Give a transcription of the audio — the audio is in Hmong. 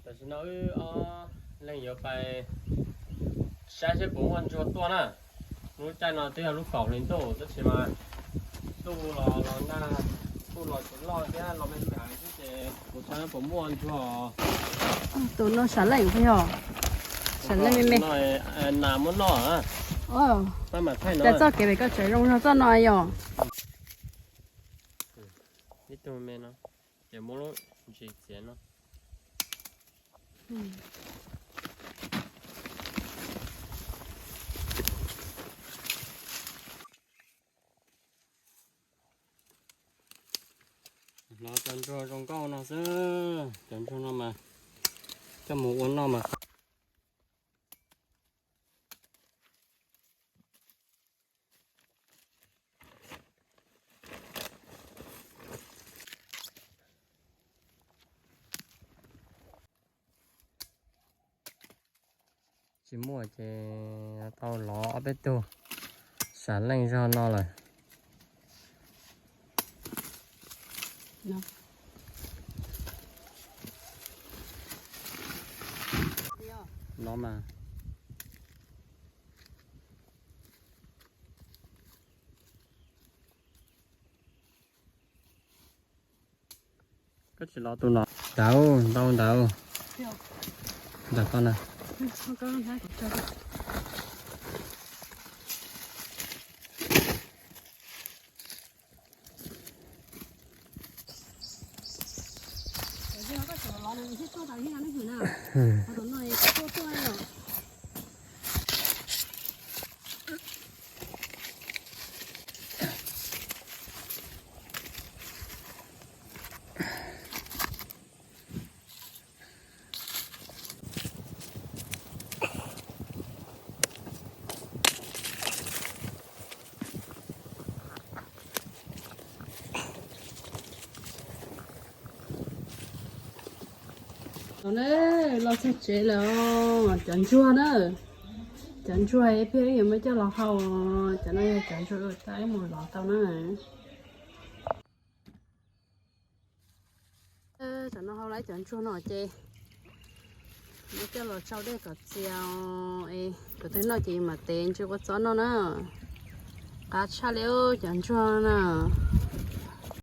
Tam sim no wb ob leeg yuav pais saib seb puas muaj ntsuag tuaj na. Lub caij no twb yog lub kaum hli ntuj tab sis mas ntuj los los nag, ntuj los tsis loj thiab los me me xwb ces kuv saib puas muaj ntsuag. Tus no sam leej puas yog? Sam leej me me. Nas muab noj. Pab mam thaij no. Txoj kev pem koj tseem zoo zog txoj no yom. Ib tug me no, ces muab lub ntsis txiav no. Hlov cov ntsuag zoo nkauj no xwb, cov ntsuag no mas coj mus ua noj mas. Tsis muaj ces tau lov ob peb tug sam leej zog no lawm. No mas. Koj tsis lov tus no. Ntawd, ntau ntawd. Ntawm koj na. Los na, los txog tsev lawm. Cov ntsuag na, cov ntsuag peb yuav muab coj los hau. Cov no yog cov ntsuag uas tab mus lov tau na. Tam no hau lawm cov ntsuag no ces muab coj los tsau dej kom txias es kom tau noj ces mam tev ntsis ua txob noj na. Qab tshaj li cov ntsuag na.